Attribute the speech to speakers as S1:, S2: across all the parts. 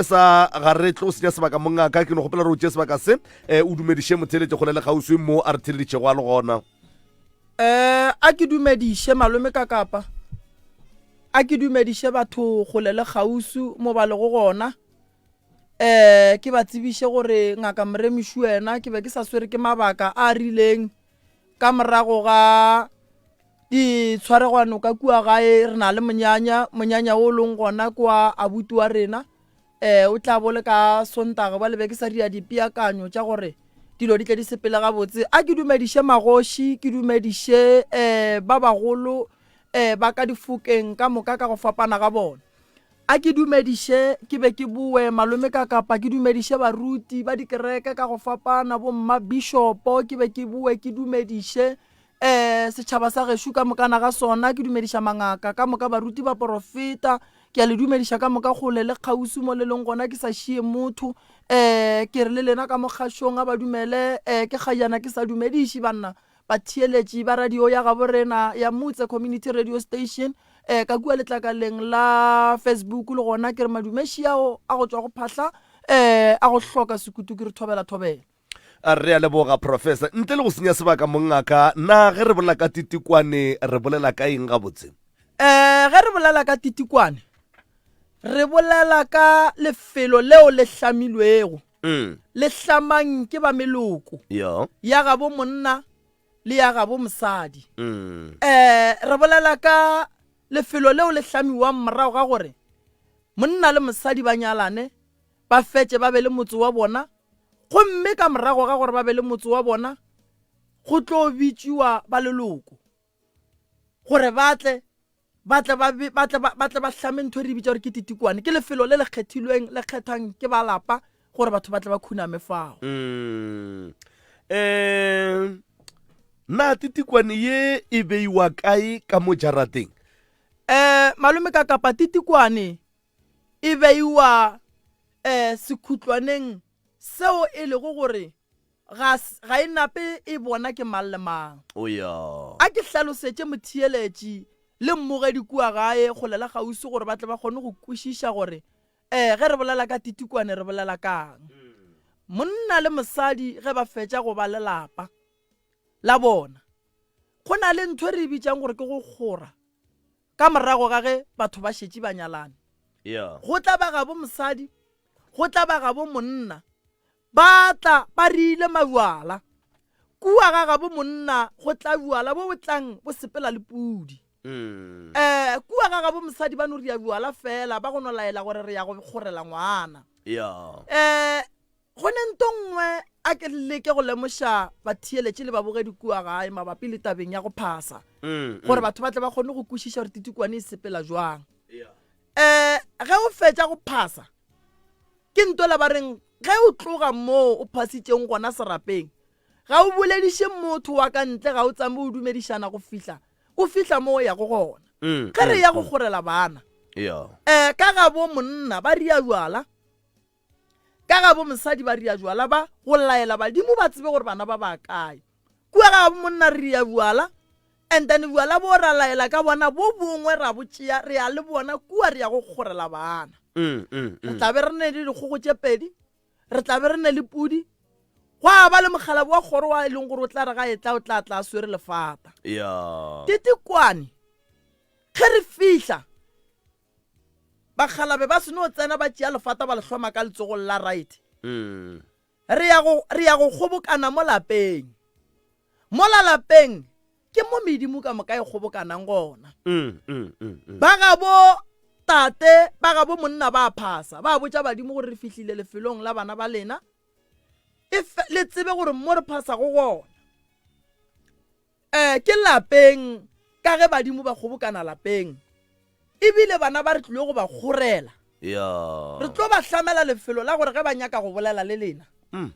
S1: Sa ga re tlo senya sebaka mongaka, ke no kgopela gore o tšee sebaka se eh, o dumediše motheeletši kgole le kgauswi mo a re theeleditšego a le gona.
S2: Eh, a ke dumediše malome ka kapa. A ke dumediše batho kgole le kgauswi mo ba lego gona. Eh, ke ba tsebiše gore ngaka Moremišu wena ke be ke sa swere ke mabaka a rileng ka morago ga Ditshwaregwano ka kua gae re na le monyanya, monyanya o leng gona kwa abuti wa rena. Um o tla bo le ka Sontaga bjale be ke sa dira dipeakanyo tša gore dilo di tle di sepele gabotse. A ke dumediše magoši, ke dumediše um ba bagolo um ba ka difokeng ka moka ka go fapana ga bona. A ke dumediše ke be ke boe malome ka kapa ke dumediše baruti ba dikereke ka go fapana, bomma bishopo ke be ke boe ke dumediše um setšhaba sa gešo ka mokana ga sona, ke dumediša mangaka ka moka, baruti, baporofeta, ke a le dumediša ka moka kgole le kgauswi mo le leng gona, ke sa šie motho. Um ke re le lena ka mo kgašong a ba dumele, um ke kgajana ke sa dumediše banna batheeletši ba radio ya gabo rena ya Motse Community Radio Station, um ka kua letlakaleng la Facebook le gona ke re madumeši ao a go tšwa go phahla um a go hloka sekutu ke re thobela thobela.
S1: Re a leboga, Professor. Ntle le go senya sebaka, mongaka, na ge re bolela ka titikwane re bolela ka eng gabotse?
S2: Um ge re bolela ka titikwane, re bolela ka lefelo leo le hlamilwego,
S1: Mm.
S2: le hlamang ke ba meloko
S1: Yo.
S2: ya gabo monna le ya gabo mosadi.
S1: Mm.
S2: Um re bolela ka lefelo leo le hlamiwang morago ga gore monna le mosadi ba nyalane, ba fetše ba be le motse wa bona, gomme ka morago ga gore ba be le motse wa bona, go tlo bitšiwa ba leloko gore ba tle ba tle ba ba tle ba tle ba hlame ntho e re bitša gore ke titikwane. Ke lefelo le le kgethilweng, le kgethang ke ba lapa gore batho ba tle ba khuname fao.
S1: Mm. Eh, na titikwane ye e beiwa kae ka mo jarateng?
S2: Eh, malome ka kapa titikwane e beiwa um sekhutlwaneng seo e lego gore ga, ga e nape e bona ke mang le mang.
S1: O ya.
S2: A ke hlalosetše motheeletši le mmogedi kua gae kgole le kgauswi gore ba tle ba kgone go kwešiša gore um ge re bolela ka titikwane re bolela kang. Monna le mosadi ge ba fetša go ba le lapa la bona, go na le ntho e re e bitšang gore ke go kgora. Ka morago ga ge batho ba šetše ba nyalane, go tla ba gabo mosadi, go tla ba gabo monna, ba tla ba riile mabjala. Kua ga gabo monna go tla bjala bo bo tlang bo sepela le pudi.
S1: Um
S2: kua ga gabo mosadi ba no ria bjala fela, ba go no laela gore re ya go kgorela ngwana.
S1: Um
S2: Go ne nto nngwe a ke leke go lemoša batheeletši le babogedi kua gae mabapi le tabeng ya go phasa, gore batho ba tle ba kgone go kwešiša gore titikwane e sepela jwang. Um ge o fetša go phasa, ke nto la ba reng ge o tloga moo o phasitšeng gona serapeng, ga o bolediše motho wa ka ntle, ga o tsame o dumedišana go fihla o fihla mo o yago gona. Ge re ya go kgorela bana, um ka gabo monna ba ria jwala, Ka gabo mosadi ba ria jwala ba go laela badimo ba tsebe gore bana ba ba kae. Kua ga gabo monna re ria jwala and then jwala bo ra laela ka bona bo bongwe ra bo tšea re ya le bona kua re ya go kgorela bana. Re tla be re ne le dikgogo tše pedi, re tla be re ne le pudi, gwa ba le mokgalabo wa kgoro wa e leng gore o tla re ga e tla o tla tla a swere lefata. Titikwane ge re fihla Bakgalabe ba seno tsena ba tšea lefata ba le hloma ka letsogong la right.
S1: Mm.
S2: Re ya go re ya go kgobokana mo lapeng. Mola lapeng ke mo medimo ka moka e kgobokanang gona.
S1: Mm, mm, mm, mm.
S2: Ba gabo tate ba gabo monna ba phasa ba botša badimo gore re fihlile lefelong la bana ba lena e le tsebe gore mo re phasago gona Eh, ke lapeng ka ge badimo ba kgobokana lapeng. Ebile bana ba re tlile go ba kgorela.
S1: Ya.
S2: Re tlo ba hlamela lefelo la gore ge ba nyaka go bolela le lena,
S1: Mm.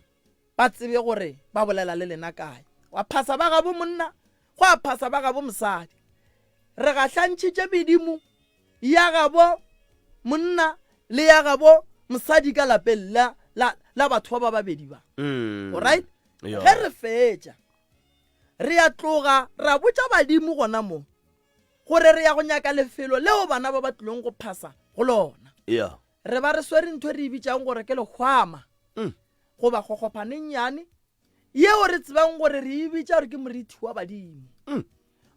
S2: ba tsebe gore ba bolela le lena kae. Gwa phasa ba gabo monna, gwa phasa ba gabo mosadi. Re gahlantšhitše medimo ya gabo monna le ya gabo mosadi ka lapeng la, la, la batho ba ba babedi ba.
S1: Mm.
S2: Alright?
S1: Ya.
S2: Ge re fetša, Re a tloga ra botša badimo gona mo gore re ya go nyaka lefelo leo bana ba ba tlilong go phasa go lona.
S1: Yeah.
S2: Re ba re swere ntho e re e bitšang gore ke lehwama
S1: Mm.
S2: goba kgokgophane nnyane yeo re tsebang gore re e bitša gore ke morithi wa badimo.
S1: Mm.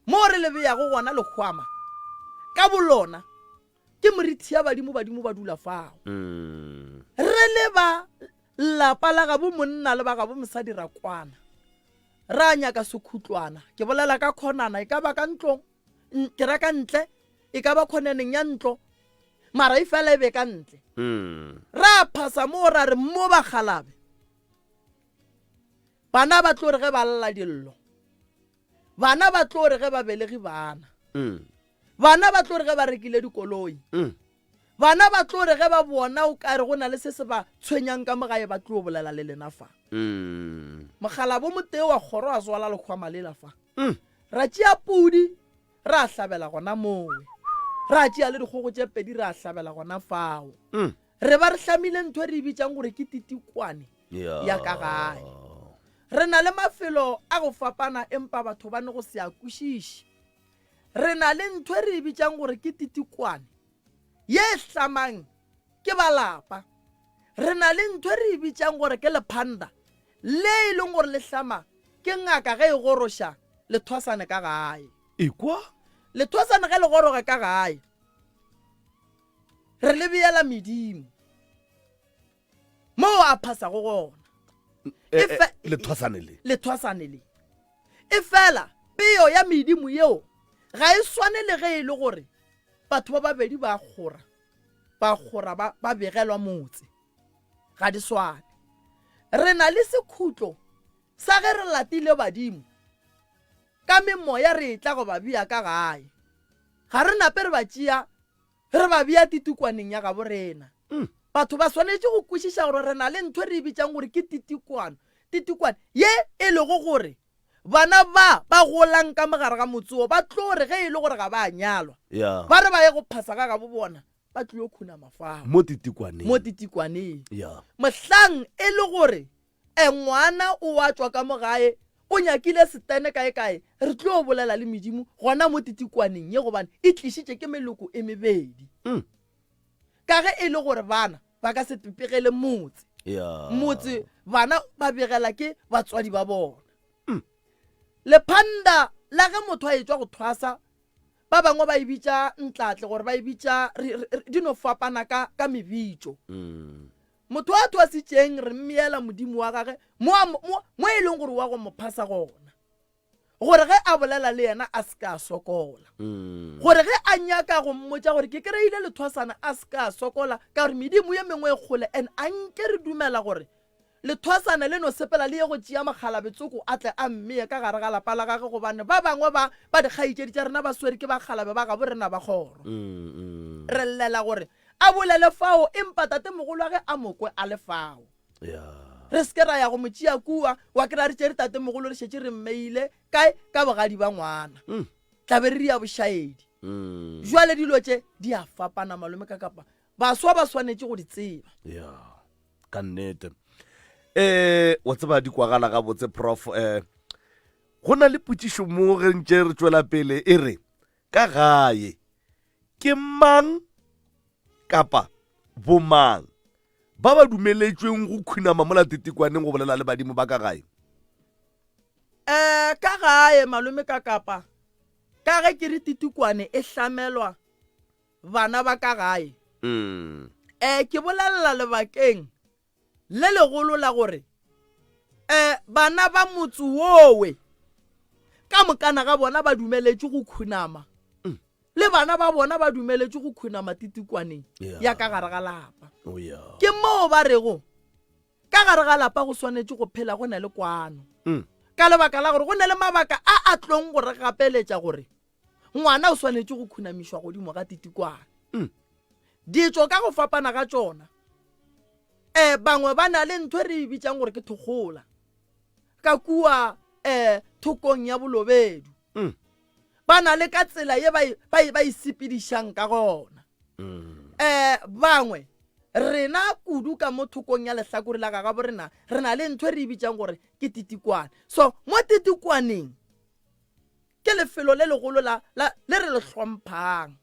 S2: Mo re le beyago gona lehwama ka bolona ke morithi ya badimo, badimo ba dula fao.
S1: Mm.
S2: Re le ba lapa la gabo monna le ba gabo mosadi ra kwana, ra nyaka sekhutlwana. Ke bolela ka khonana, e ka ba ka ntlong, ke ra ka ntle, e ka ba khonaneng ya ntlo, mara e fela e be ka ntle.
S1: Mm.
S2: Ra phasa moo ra re mo bakgalabe, bana ba tlo re ge ba lla dillo, bana ba tlo re ge ba belegi bana,
S1: Mm.
S2: bana ba tlo re ge ba rekile dikoloi,
S1: Mm.
S2: bana ba tlo re ge ba bona o kare go na le se se ba tshwenyang ka mo gae, ba tlo bolela le lena fa.
S1: Mm.
S2: Mogala bo motee wa kgoro a tswala lehwama lela fa.
S1: Mm.
S2: Ra tšea pudi ra hlabela gona mowe, ra tšea le dikgogo tše pedi ra hlabela gona fao.
S1: Mm.
S2: Re ba re hlamile ntho e re e bitsang gore ke titikwane
S1: Yeah.
S2: ya ka gae. Re na le mafelo a go fapana, empa batho ba ne go se a kwešiše. Re na le ntho e re e bitsang gore ke titikwane ye e hlamang ke ba lapa. Re na le ntho e re e bitsang gore ke lephanda le e leng gore le hlama ke ngaka ge e goroša lethwasane ka gae.
S1: Ekwa?
S2: Lethwasane ge le goroga ka gae, re le beela medimo moo a phasago gona.
S1: Lethwasane le?
S2: Lethwasane le. E fela peo ya medimo yeo ga e swane le ge e le gore batho ba babedi ba kgora, ba kgora ba, ba begelwa motse. Ga di swane. Re na le sekhutlo sa ge re latile badimo ka memoya re tla go ba bea ka gae. Ga re nape re ba tšea re ba bea titikwaneng ya gabo rena.
S1: Mm.
S2: Batho ba swanetše go kwešiša gore re na le ntho e re e bitsang gore ke titikwana. Titikwane ye e lego gore bana ba ba golang ka mogare ga motse wo ba tlo re ge e le gore ga ba nyalwa,
S1: Yeah.
S2: ba re ba ye go phasa ga gabo bona, ba tlilo khunama fao
S1: mo titikwaneng.
S2: Mo titikwaneng.
S1: Yeah.
S2: Mohlang e le gore e ngwana o a tšwa ka mo gae, o nyakile setene kae kae, re tlo bolela le medimo gona mo titikwaneng ye, gobane e tlišitše ke meloko e mebedi. Ka ge e le gore bana ba ka se pepegele motse.
S1: Yeah.
S2: Motse bana ba begela ke batswadi ba bona.
S1: Mm.
S2: Lephanda la ge motho a etšwa go thwasa, ba bangwe ba e bitša ntlatle, gore ba e bitša di no fapana ka, ka mebitšo.
S1: Mm.
S2: Motho a thwasitšeng re mmeela modimo wa gage mo a mo, mo, mo e leng gore wa go mo phasa gona, gore ge a bolela le yena a se ka a sokola.
S1: Mm.
S2: Gore ge a nyaka go mmotša gore ke kry-ile lethwasana a se ka a sokola, ka gore medimo ye mengwe e kgole. And a nke re dumela gore lethwasana le no sepela le ye go tšea mokgalabetsoko a tle a mmeye ka gare ga lapa la gage, gobane ba bangwe ba ba dikgaetšedi tša rena ba swere ke bakgalabe ba gabo rena ba kgoro.
S1: Mm, mm.
S2: Re llela gore a bolele fao, empa tatemogolo wa ge a mokwe a le fao.
S1: Yeah.
S2: Re se ke ra ya go mo tšea kua, wa kry-a re tšere tatemogolo re šetše re mmeile kae ka bogadi ba ngwana.
S1: Mm.
S2: Tla be re ria bošaedi.
S1: Mm.
S2: Jwale dilo tše di a fapana malome ka kapa baswa ba swanetše go di tseba.
S1: Yeah. Ka nnete. Wa tseba di kwagala gabotse prof. Go na le potšišo mo ge ntše re tšwela pele e re ka gae ke mang kapa bomang ba ba dumeletšweng go khunama mola titikwaneng go bolela le badimo ba ka gae?
S2: Ka gae malome ka kapa ka ge ke re titikwane e hlamelwa bana ba ka gae.
S1: Mm.
S2: Ke bolelela lebakeng le legolo la gore bana ba motse wowe ka mokana ga bona ba dumeletše go khunama.
S1: Mm.
S2: Le bana ba bona ba dumeletše go khunama titikwaneng
S1: Yeah.
S2: ya ka gare ga lapa.
S1: Oh, yeah.
S2: Ke moo ba rego ka gare ga lapa go swanetše go phela go na le kwano.
S1: Mm.
S2: Ka lebaka la gore go na le mabaka a a tlong go re gapeletša gore ngwana o swanetše go khunamišwa godimo ga titikwane.
S1: Mm.
S2: Ditšo ka go fapana ga tšona, bangwe ba na le ntho e re e bitsang gore ke thokgola ka kua thokong ya bolobedu.
S1: Mm.
S2: Ba na le ka tsela ye ba e sepedišang ka gona.
S1: Mm.
S2: Bangwe rena kudu ka mo thokong ya lehlakore la gagabo rena, re na le ntho e re e bitsang gore ke titikwane. So mo titikwaneng ke lefelo le legolo la, la, le re le hlomphang,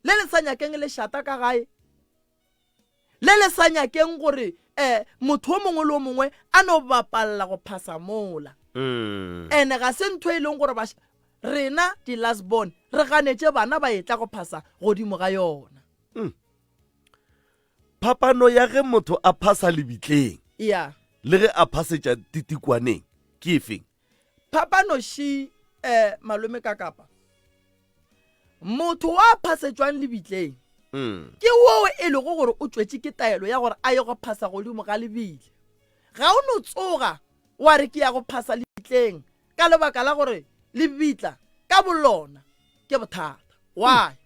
S2: le le sa nyakeng lešata ka gae. Le le sa nyakeng gore um motho o mongwe le o mongwe a no bapalla go phasa mola. Ene ga se ntho e leng gore ba rena di-last born re ganetše bana ba etla go phasa godimo ga yona.
S1: Phapano ya ge motho a phasa lebitleng
S2: Ya.
S1: le ge a phasetša titikwaneng ke efeng?
S2: Phapano ši eh malome ka kapa. Motho wa phasetšwang lebitleng
S1: Mm.
S2: ke woo e lego gore o tšwetše ke taelo ya gore a ye go phasa godimo ga lebitla. Ga o no tsoga wa re ke ya go phasa lebitleng ka lebaka la gore lebitla ka bolona ke bothata. Why?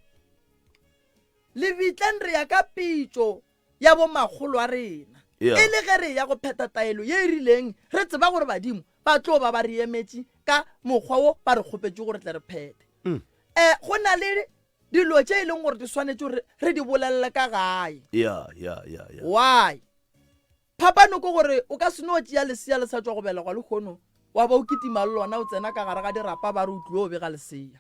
S2: Lebitleng re ya ka pitšo ya bomakgolo a rena.
S1: Yeah.
S2: E le ge re ya go phetha taelo ye e rileng, re tseba gore badimo ba tlo ba ba re emetše ka mokgwa wo ba re kgopetše gore tle re phethe.
S1: Mm.
S2: Eh, go na le dilo tše e leng gore di swanetše gore re di bolelele ka gae.
S1: Yeah, yeah, yeah, yeah.
S2: Why? Phapano ke gore o ka se no tšea lesea le sa tšwa go belegwa lehono wa ba o kitima le lona o tsena ka gare ga dirapa ba re o tlilo bega lesea.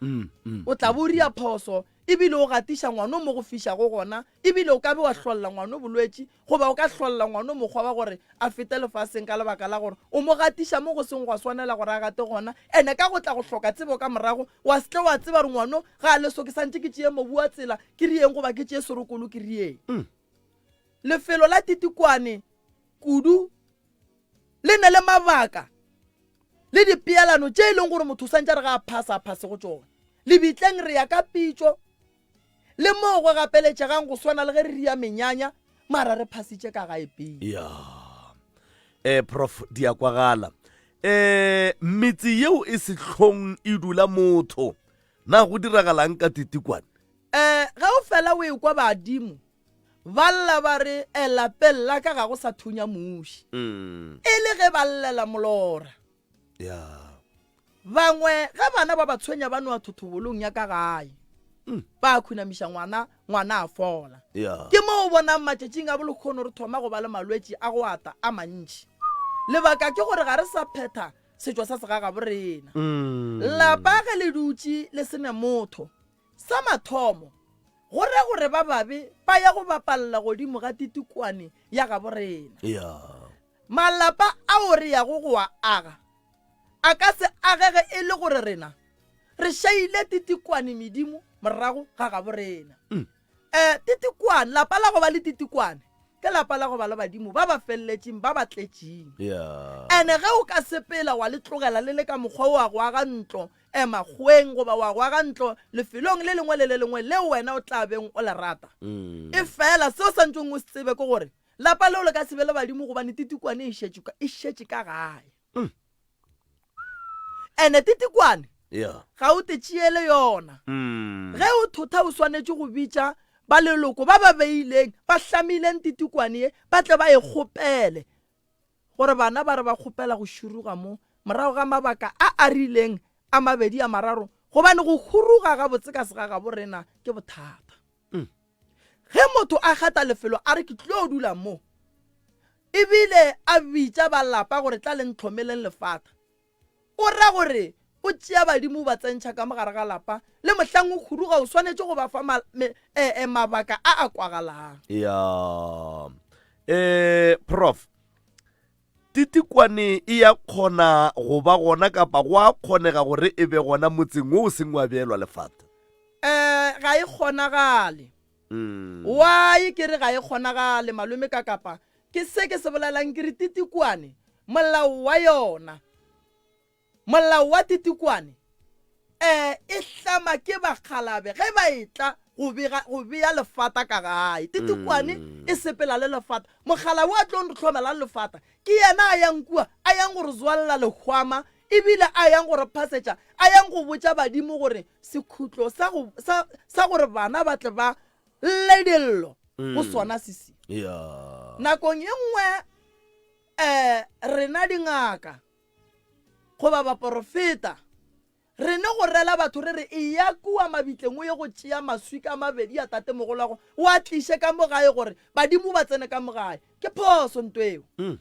S2: O tla bo o ria phoso ebile o gatiša ngwano mo go fišago gona ebile o ka be wa hlolla ngwano bolwetši goba o ka hlolla ngwano mokgwa wa gore a fete lefaseng ka lebaka la gore o mo gatiša mo go seng gwa swanela gore a gate gona ene ka go tla go hloka tsebo ka morago wa se tle wa tseba gore ngwano ga a le so ke santše ke tšee mobu wa tsela ke rieng goba ke tšee serokolo ke rieng. Lefelo la Titikwane kudu le ne le mabaka le dipeelano tše e leng gore motho o santse a re ga a phasa a phase go tšona. Lebitleng re ya ka pitšo le moo go gapeletšegang go swana le ge re ria menyanya mara re phasitše ka gae pele.
S1: Ya. Eh prof di a kwagala. Eh metse yeo e sehlong e dula motho. Na go diragalang ka Titikwane?
S2: Eh ge o fela o ekwa badimo Ba lla ba re, E lapeng la ka ga go sa thunya muši. E le ge ba llela molora. Bangwe ge bana ba ba tshwenya ba noa thothobolong ya ka gae. Ba khunamiša ngwana, ngwana a fola. Ke mo o bonang matšatšing a bolekgono re thoma go ba le malwetši a go ata a mantši. Lebaka ke gore ga re sa phetha setšo sa segagabo rena. Lapa ge le dutše le se ne motho, Sa mathomo, go re gore ba babe ba ya go bapalla godimo ga titikwane ya gabo rena. Malapa ao re yago go a aga a ka se agege e le gore rena re šaile titikwane medimo morago ga gabo rena. Um Titikwane, lapa la go ba le titikwane ke lapa la go ba le badimo ba ba feleletšeng ba ba tletšeng. Ene ge o ka sepela wa le tlogela le le ka mokgwa o wa go aga ntlo Ema kgweng goba wa go aga ntlo lefelong le lengwe le le lengwe leo wena o tla beng o le rata. Efela seo sa ntšong o se tsebe ke gore lapa leo le ka se be le badimo gobane titikwane e šetše e šetše ka gae. Ene titikwane ga o te tšeele yona. Ge o thotha o swanetše go bitša ba leloko ba ba beileng ba hlamileng titikwane ye ba tle ba e kgopele Gore bana ba re ba kgopela go širuga mo morago ga mabaka a a rileng a mabedi a mararo, gobane go huruga gabotse ka segagabo rena ke bothata. Ge motho a kgetha lefelo a re ke tlo dula mo, ebile a bitša ba lapa gore tla le ntlhomeleng lefata, o ra gore o tšea badimo o ba tsentšha ka mo gare ga lapa, le mohlang o huruga o swanetše go ba fa ma, me, e, e, mabaka a a kwagalang.
S1: Ya. Eh, Prof. Titikwane e ya kgona go ba gona kapa go a kgonega gore e be gona motseng wo o seng wa beelwa lefata?
S2: Eh, ga e kgonagale. Mm. Why ke re ga e kgonagale malome ka kapa ke se ke se bolelang ke re titikwane molao wa yona molao wa titikwane um e hlama ke bakgalabe ge ba etla go bega go bea lefata ka gae titikwane mm. e sepela le lefata mokgalabe wa tlong re hlomelang lefata ke yena a yang kua a yang go re zwalela lehwama ebile a yang go re phasetša a yang go botša badimo gore sekhutlo sa, go, sa, sa gore bana ba tle ba lle dillo mm. go sona se se
S1: yeah.
S2: nakong e nngwe um rena dingaka goba baporofeta re ne go rela batho re re eya kua mabitleng o ye go tšea maswika a mabedi a tatemogolago o a tliše ka mo gae gore badimo ba tsene ka mo gae ke phoso nto eo
S1: mm.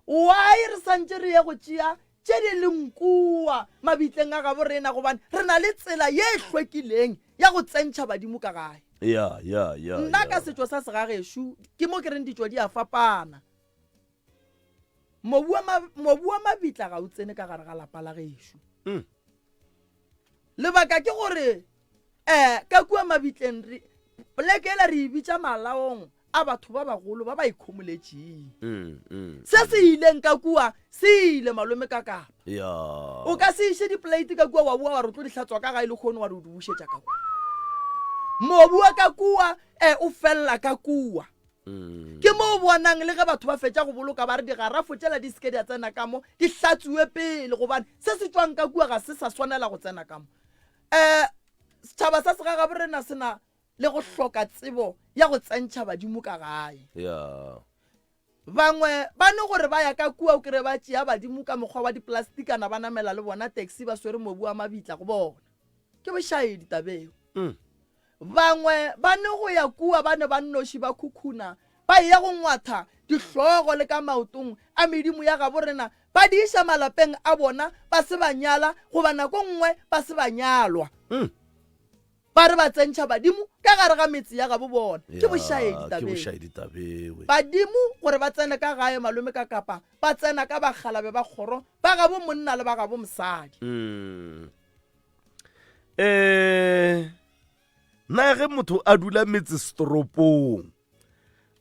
S2: Why re santše re ye go tšea tše di leng kua mabitleng a gabo rena gobane re na le tsela ye e hlwekileng ya go tsentšha badimo ka gae.
S1: Ya, ya, ya.
S2: Nna ka
S1: ya.
S2: setšo sa segagešo ke mo ke reng ditšo di a fapana. Mobu wa ma- mobu wa mabitla ga o tsene ka gare ga lapa la gešo. Lebaka ke gore um ka kua mabitleng re poleke ela re e bitša malaong a batho ba bagolo ba ba ikhomoletšeng.
S1: Mm, mm.
S2: Se se ileng ka kua se ile malome ka kapa.
S1: Ya.
S2: O ka se iše dipoleite ka kua wa boa wa re o tlo di hlatswa ka gae lehono wa re o di bušetša ka kua. Mobu wa ka kua um o felela ka kua.
S1: Mm.
S2: Ke mo o bonang le ge batho ba fetša go boloka ba re digarafo tšela di se ke di a tsena ka mo, di hlatsuwe pele gobane se se tšwang ka kua ga se sa swanela go tsena ka mo. Um setšhaba sa segagabo rena se na le go hloka tsebo ya go tsentšha badimo ka gae.
S1: Yeah.
S2: Bangwe ba no gore ba ya ka kua o kry ba tšea badimo ka mokgwa wa diplastikana ba namela le bona taxi ba swere mobu wa mabitla go bona. Ke bošaedi tabeo. Bangwe ba ne go ya kua ba ne ba nnoši ba khukhuna, ba eya go ngwatha dihlogo le ka maotong a medimo ya gabo rena, ba di iša malapeng a bona ba se ba nyala goba nako nngwe ba se ba nyalwa. Ba re ba tsentšha badimo ka gare ga metse ya gabo bona. Ke bošaedi
S1: Ke
S2: tabeng.
S1: bošaedi tabewe.
S2: Badimo gore ba tsene ka gae malome ka kapa ba tsena ka bakgalabe ba kgoro ba gabo monna le ba gabo mosadi.
S1: Eh na ge motho a dula metsesetoropong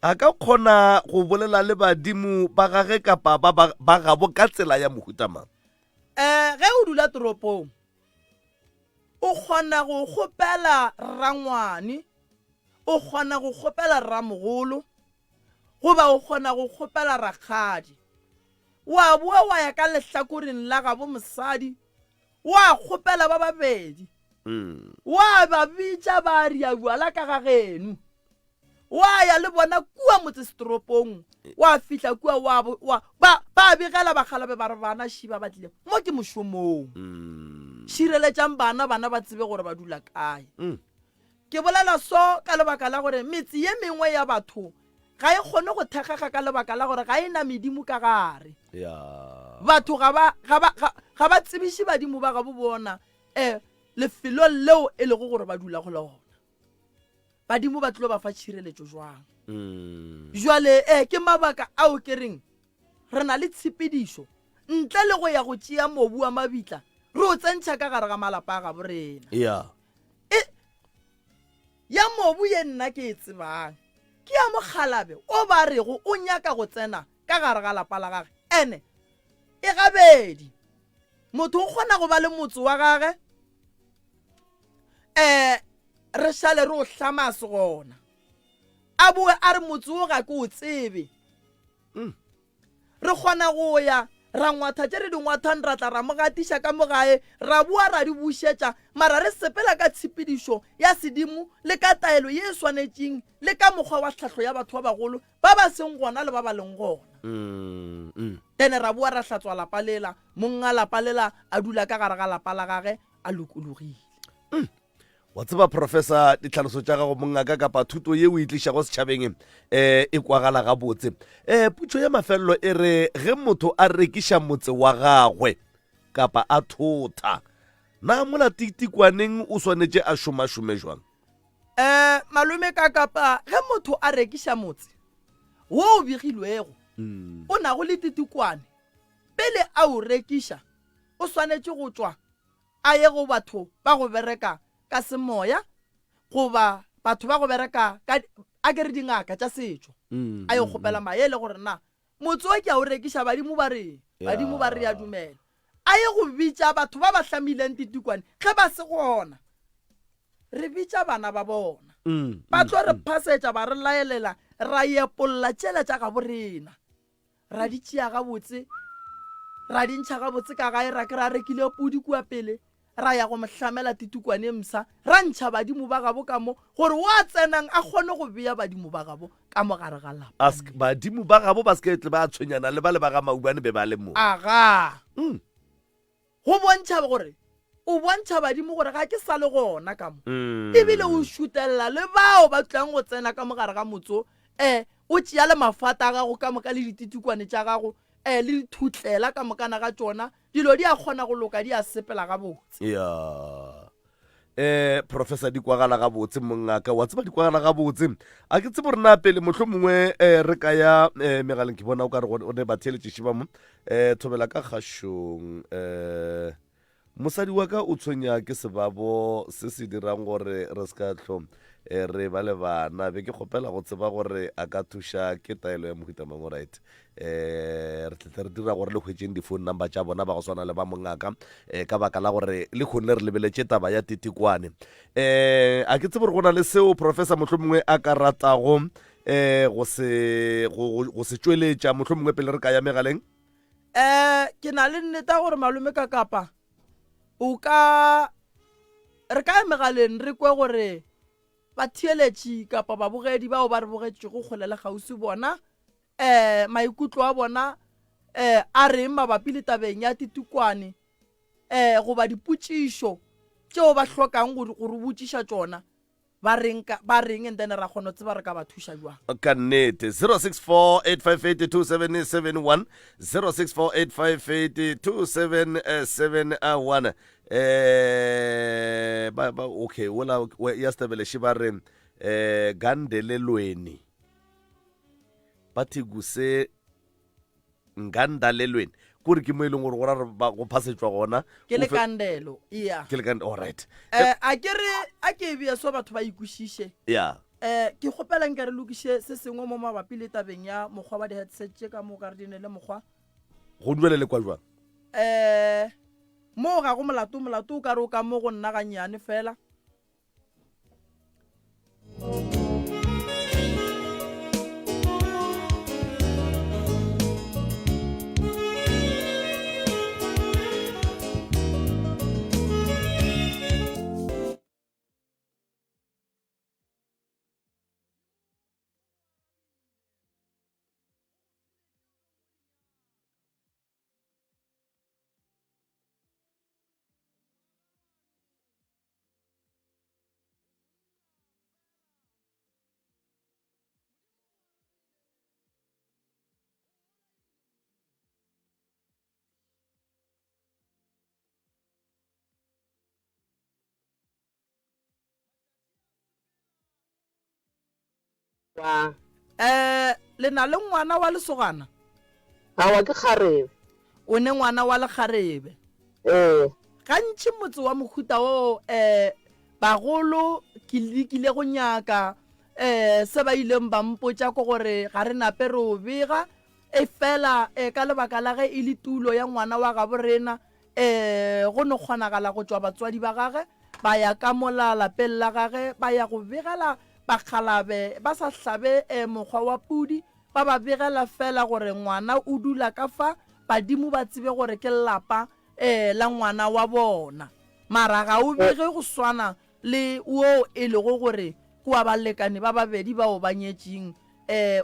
S1: a ka kgona go bolela le badimo ba gage kapa ba ba ba gabo ka tsela ya mohuta mang?
S2: Eh ge o dula toropong o kgona go kgopela rangwane, o kgona go kgopela ramogolo goba o kgona go kgopela rakgadi. Wa boa wa ya ka lehlakoreng la gabo mosadi Wa kgopela ba babedi, wa ba bitša ba ria bjala ka ga geno. Wa ya le bona kua motsesetoropong, wa fihla kua wa, wa, ba, ba begela bakgalabe ba re bana šiba ba tlile mo ke mošomong. Šireletšang bana, bana ba tsebe gore ba dula kae. Ke bolela so ka lebaka la gore metse ye mengwe ya batho ga e kgone go thekgega ka lebaka la gore ga e na medimo ka gare. Batho ga ba, ga ba, ga, ga ba tsebiše badimo ba gabo bona eh, lefelong leo e lego gore ba dula go lona. Badimo ba tlo ba fa tšhireletšo jwang? Jwale eh, ke mabaka ao ke reng re na le tshepedišo ntle le go ya go tšea mobu wa mabitla re o tsentšha ka gare ga malapa a gabo rena.
S1: Yeah.
S2: E, ya mobu ye nna ke e tsebang ke ya mokgalabe o ba rego o nyaka go tsena ka gare ga lapa la gage. Ene e gabedi. Motho o kgona go ba le motse wa gage, um re šale re o hlama se gona. A boe a re motse wo ga ke o tsebe. Re kgona go ya ra ngwatha tše re di ngwathang, ra tla ra mo gatiša ka mo gae, ra boa ra di bušetša, mara re sepela ka tshepedišo ya sedimo le ka taelo ye e swanetšeng le ka mokgwa wa tlhahlo ya batho ba bagolo ba ba seng gona le ba ba leng gona. Then ra boa ra hlatswa lapa lela, monga lapa lela a dula ka gare ga lapa la gage a lokologile.
S1: Wa tseba, Professor, ditlhaloso tša gago mongaka kapa thuto ye o e tlišago setšhabeng um e kwagala gabotse. Um putšo ya mafelelo e re ge motho a rekiša motse wa gagwe kapa a thotha, na mola tiktikwaneng o swanetše a šomašome jwang?
S2: Um malome ka kapa ge motho a rekiša motse wo o begilwego o nago le titikwane, pele a o rekiša o swanetše go tšwa a ye go batho ba go bereka ka semoya goba batho ba go bereka ka a ke re dingaka tša setšo a yo kgopela maele gore na motse o ke a o rekiša badimo ba reng badimo ba re ya dumela a ye go bitša batho ba ba hlamileng titikwane ge ba se gona re bitša bana ba bona ba tlo re phasetša ba re laelela ra epolla tšela tša gabo rena ra di tšea gabotse, ra di ntšha gabotse ka gae, ra ke ra rekile pudi kua pele, ra ya go mo hlamela titukwane e mpsha, ra ntšha badimo ba gabo ka mo, gore wo a tsenang a kgone go bea badimo ba gabo ka mo gare ga lapa.
S1: A se, badimo ba gabo ba se ke tle ba tshwenyana le bale ba ga Maubane be ba le mo.
S2: Agaa.
S1: Mm.
S2: Go bontšha gore o bontšha badimo gore ga ke sa le gona ka mo.
S1: Mm.
S2: Ebile o šutelela le bao ba tlang go tsena ka mo gare ga motse um o tšea le mafata a gago ka moka le dititikwane tša gago um le dithutlela ka mokana ga tšona, dilo di a kgona go loka di a sepela gabotse.
S1: Ya. Eh, Professor di kwagala gabotse mongaka, wa tseba di kwagala gabotse. A ke tsebe gore na pele mohlomongwe mongwe eh, re ka ya eh, megaleng ke bona o ka re go ne batheeletšiši ba mo eh, thobela ka kgašong eh, mosadi wa ka o tshwenya ke sebabo se se dirang gore re se ka hlo eh, re ba le bana be ke kgopela go tseba gore a ka thuša ke taelo ya mohuta mang right um re tle re dira gore le hwetšeng di-phone number tša bona ba go swana le ba mongaka um ka baka la gore le kgonne re lebeletše taba ya titikwane um a ke tsebe gore go na le seo professor mohlho mongwe a ka ratago um go se go se tšweletša mohlho mongwe pele re ka ya megaleng
S2: um ke na le nneta gore malome ka kapa o ka re ka ya megaleng re kwe gore batheeletši kapa babogedi bao ba re bogetšego kgole le kgauswi bona um maikutlo a bona um a reng mabapi le tabeng ya titikwane um goba dipotšišo tšeo ba hlokang go re botšiša tšona ba reng ka ba reng and then ra kgona go tseba re ka ba thuša jwang.
S1: Ka nnete. 0648582771 0648582771 eh ba ba okay wola ya Stebele ba re eh gandelelweni Bathi kuse ngandalelweni kore ke mo e leng gore go ra re go phasetšwa gona
S2: ke lekandelo iya
S1: ke lekandelo all right
S2: eh a ke re a ke e bea so batho ba ikwešiše
S1: ya
S2: eh ke kgopela nka re lokiše se sengwe mo mabapi le tabeng ya mokgwa wa di-headset tše ka mo ka re di ne le mokgwa
S1: go duele le kwa jwang
S2: eh mo ga go molato molato o ka re o ka mo go nna gannyane fela
S3: Wa.
S2: Eh, le na le ngwana wa lesogana?
S3: Aowa, ke kgarebe.
S2: O ne ngwana wa lekgarebe?
S3: Ee.
S2: Gantši motse wa mohuta wo eh bagolo ke lekile go nyaka eh se ba ileng ba mpotša ke gore ga re nape re o bega efela eh ka lebaka la ge e le tulo ya ngwana wa gabo rena Ee, go no kgonagala go tšwa batswadi ba gage ba ya ka mola lapeng la gage ba ya go begela bakgalabe ba sa hlabe mokgwa wa pudi, ba ba begela feela gore ngwana o dula ka fa, badimo ba tsebe gore ke lapa la ngwana wa bona. Mara ga o bege go swana le woo e lego gore ke wa balekane ba babedi bao ba nyetšeng.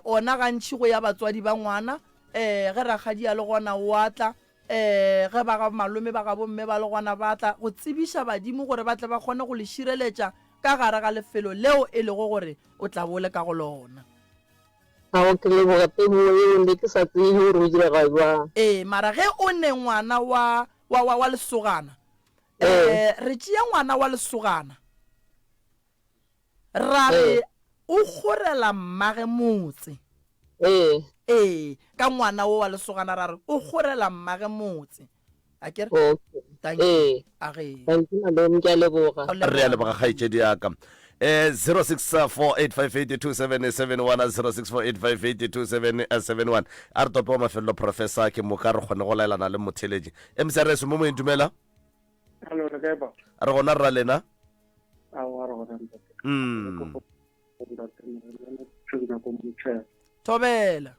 S2: Ona gantši go ya batswadi ba ngwana, ge rakgadi a le gona o a tla, Ee, ge ba ga malome ba ga bomme ba le gona ba tla go tsebiša badimo gore ba tle ba kgone go le šireletša ka gare ga lefelo leo e lego gore o tla bo o le ka go lona.
S3: Ao, ke leboga temogo yeo, ne ke sa tsebe gore go direga bjang.
S2: Ee, mara ge o ne ngwana wa, wa, wa, wa lesogana, ee, re tšea ngwana wa lesogana, Ra re o kgorela mmage motse.
S3: Ee.
S2: Ee, ka ngwana wo wa lesogana ra re o kgorela mmage motse. A ke re?
S3: Okay.
S2: Thank you.
S3: Ee.
S2: A ge.
S3: Thank you malome, ke a leboga.
S1: Re a leboga kgaetšedi ya ka. Eh, 0648582771 0648582771 a re tope wa mafelelo professor ke moka re kgone go laelana le motheletši mcrs mo moeng dumela
S4: Hello, le kae papa?
S1: Re gona rra lena.
S4: Aowa re gona ntate.
S1: Mm.
S4: Ntate Moremi, tšhuna ko motšhela.
S2: Thobela.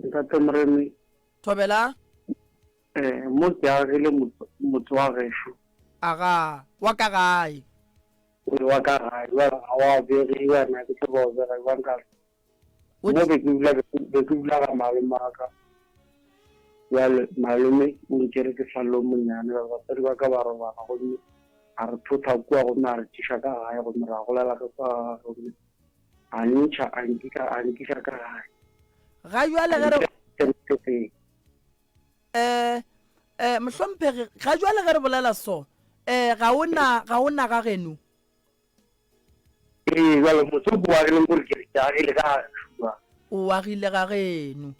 S4: Ntate Moremi.
S2: Thobela.
S4: Eh, mo ke agile motse wa gešo.
S2: Aga, wa ka gae.
S4: O wa ka gae, jwale ga wa begiwa na ke tseba o bega jwang ka Mo be ke dula be ke dula ga malome wa ka. Bjale malome o ntšere ke sa le o monnyane, bjale batswadi ba ka ba robala gomme a re thotha kua gomme a re tliša ka gae gomme ra golela ka kua ga gagwe gomme a ntšha a nkiša a nkiša ka gae.
S2: Ga jwale ge re Eh, eh, mohlomphegi, ga jwale ge re bolela so, Um ga o na, ga o na ga geno?
S4: Ee, bjale motse o ke o agileng kore ke re ke agile ka ga gešo jwale.
S2: O agile ga geno.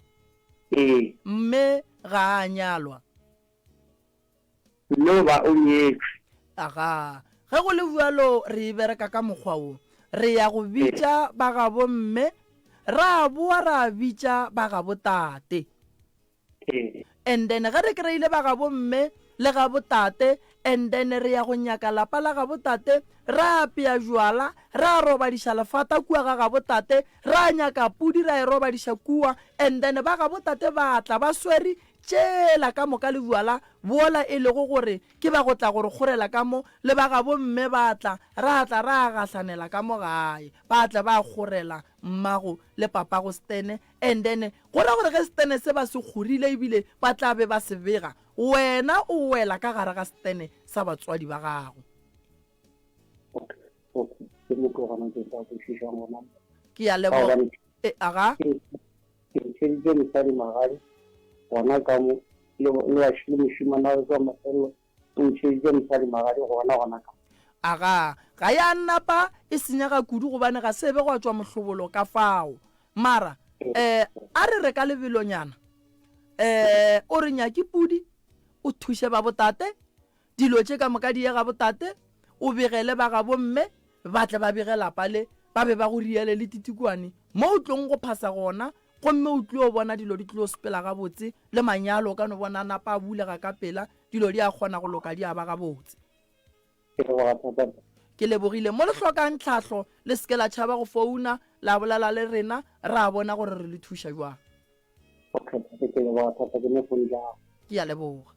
S4: Ee.
S2: Mme ga a nyalwa?
S4: Mme o ba o nyetšwe.
S2: Agaa. Ge go le bjalo re e bereka ka mokgwa wo. Re ya go bitša ba gabo mme, ra boa ra bitša ba gabo tate. And then ge re kry-ile ba gabo mme le gabo tate, and then re ya go nyaka lapa la gabo tate, ra apea jwala, ra robadiša lefata kua ga gabo tate, ra nyaka pudi ra e robadiša kua, and then ba gabo tate ba tla ba swere tšela ka moka le bjala bola e lego gore ke ba go tla go re kgorela ka mo, le ba gabo mme ba tla, ra tla ra gahlanela ka mo gae, ba tla ba kgorela mmago le papago Stene, and then go ra gore ge Stene se ba se kgorile ebile ba tla be ba se bega, wena o wela ka gare ga Stene sa batswadi ba gago.
S4: Okay, okay, ke mo ke gona ke tla kwešišang gona.
S2: Ke a leboga. E, aga.
S4: Ke ntšheditše mosadi magadi gona ka mo le le mošemane wa ka mafelelo o ntšheditše mosadi magadi gona gona ka.
S2: Aga, ga ya napa e senyega kudu gobane ga se be gwa tšwa mohlobolo ka fao. Mara, eh, a re re ka lebelonyana. Eh, o re nyake pudi, o thuše ba botate, Dilo tše ka moka di ye ga botate, o begele ba ga bomme, ba tle ba bege lapa le, ba be ba go riele le titikwane mo o tlong go phasa gona, gomme o tlio bona dilo di tlio sepela gabotse, le manyalo o ka no bona a napa a bulega ka pela, dilo di a kgona go loka di a ba gabotse.
S4: Ke leboga thata.
S2: Ke lebogile. Mo le hlokang tlhahlo, le se ke la tšhaba go founa, la bolela le rena, ra bona gore re le thuša bjang.
S4: Okay, tate, ke leboga thata, ke mo phone ja gago.
S2: Ke a leboga.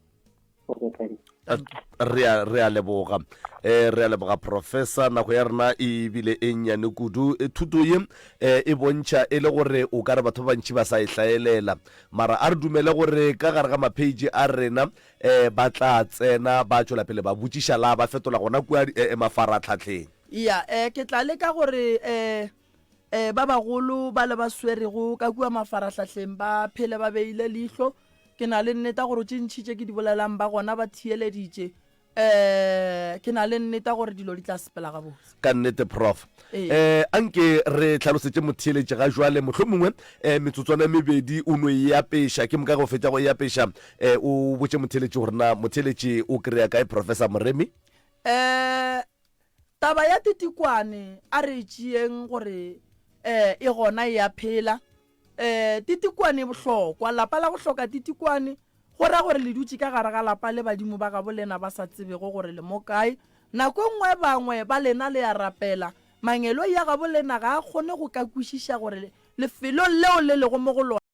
S4: Okay, thank you.
S2: Thank you.
S1: Re a re a leboga eh re a leboga professor nako ya rena e bile e nnyane kudu E, thuto ye eh, e bontšha e le gore o ka re batho ba bantši ba sa e hlaelela mara a re dumele gore ka gare ga mapage a rena eh ba tla tsena ba tšwela pele ba botšiša la ba fetola gona kua eh, eh, mafaratlhatlheng
S2: Ya, eh, ke tla leka gore eh, eh, ba bagolo ba le ba swerego ka kua mafarahlahleng ba phele ba beile leihlo. Ke na le nneta gore tše ntši tše ke di bolelang ba gona ba theeleditše. Eh, ke na le nneta gore dilo di tla sepela gabotse.
S1: Ka nnete, Prof.
S2: Ee.
S1: Eh, anke re hlalosetše motheeletši ga jwale, mohlomongwe eh, metsotswana e mebedi o no e apeša, ke moka ge o fetša go e apeša eh, o botše motheeletši gore na motheeletši o kry-a kae Professor Moremi.
S2: Eh, Taba ya titikwane a re e tšeeng gore um e gona e a phela. Um titikwane e bohlokwa. Lapa la go hloka titikwane go ra gore le dutše ka gare ga lapa le badimo ba gabo lena ba sa tsebego gore le mo kae. Nako e nngwe bangwe ba lena le a rapela, mangeloi a gabo lena ga a kgone go ka kwešiša gore lefelong leo le lego mo go lona.